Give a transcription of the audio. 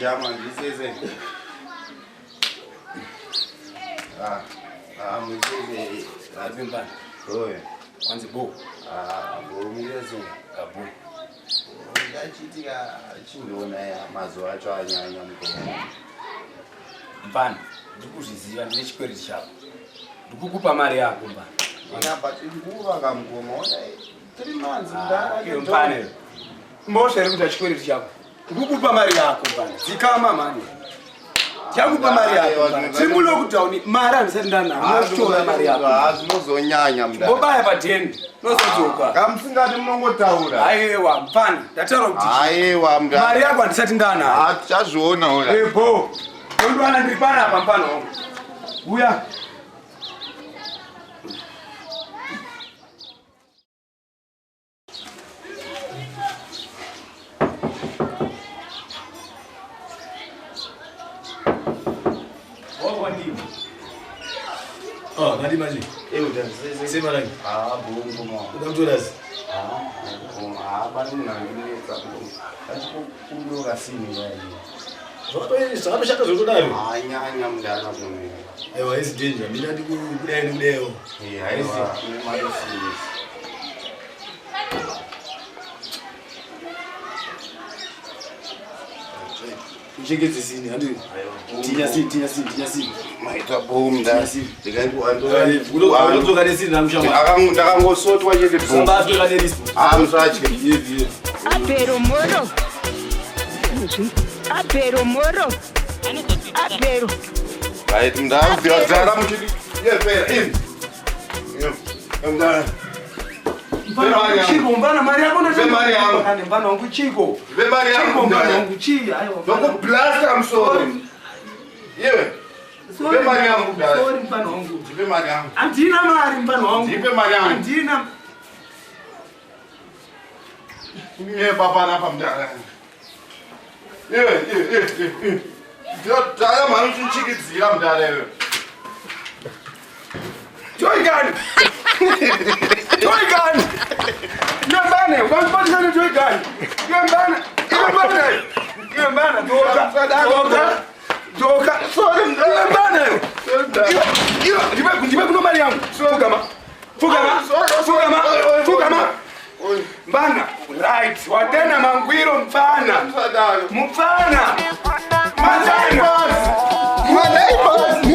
Jama ndisese. Ah, ah musese. Azimba. Oye. Kwanzi bo. Ah, bo musese. Abo. Ndachitika chindiona ya mazuva acho anyanya mukoma. Mfana, ndikuzviziva ndine chikwereti chako. Ndikukupa mari yako mfana. Ina but nguva kamukoma. Ona 3 months mdara. Iyo mfana. Mbosha iri kuita chikwereti chako. Ndikukupa mari yako mfana. Dzikama mani. Chakupa mari yako. mfana. Tiri mulockdown, mari handisati ndanayo. Unotora mari yako. Ah, zvinozonyanya mdara. Mbobaya padheni. Unozodzoka. Kamusingati munongotaura. Aiwa mfana, ndataura kuti Aiwa mdara. mari yako handisati ndanayo. Ah, tichazviona ora. Ebo. Ndondwana ndiri panapa mfana wangu. Uya. Ah, ngadi manje. Eh, utasese. Sema nani? Ah, bo mukoma. Udakutora zi. Ah, mukoma. Ah, pane munhu andinetsa mukoma. Achikumbira kasini yayi. Zvakatoshata zvekudaro. Ah, nyanya mdara kuno. Aiwa, haisi danger. Mina ndikudai ndikudaiwo. Eh, haisi. Mune mari serious. Uchengedze sini, handi. Tinya sini, tinya sini, tinya sini. Maita bo mdara. Unotoka nesini namushama. Ndakangosotwa chete bo. Sambatwe kane rispo. Ah, musatye. Yes, yes. Apero moro. Apero moro. Apero. Right, mdara kubvira dzara muchiti. Yepera, ini. Mdara. Mfana wangu chiko, mfana mari yako Mpe mari yangu. Mfana mfana wangu chiko. Mpe mari yangu, Chiko mfana mdara. wangu chi. Aiwa. mfana wangu. Ndokublasta musoro. Yewe. Sorry, Mpe mari yangu mdara. Sorry mfana wangu. Ndipe mari yangu. Handina mari mfana wangu. Ndipe mari yangu. Handina. Kunyepa panapa mdara. Iwe, iwe, iwe, iwe. Ndodhara mhani uchichikidzira mdara iwe. Toy gun. Toy gun. Yembane, ukandibatisa ne toy gun. Yembane, yembane. Yembane, doka. Doka. Doka. Sorry mdara. Yembane. Sorry mdara. Iwe, iwe, ndipe ndipe kuno mari yangu. Fugama. Fugama. Sorry, Fugama. sorry. Fugama. Oi, Mbana. Right. Watena mangwiro mfana. msadaro. Mfana. Mfana. Madai basi.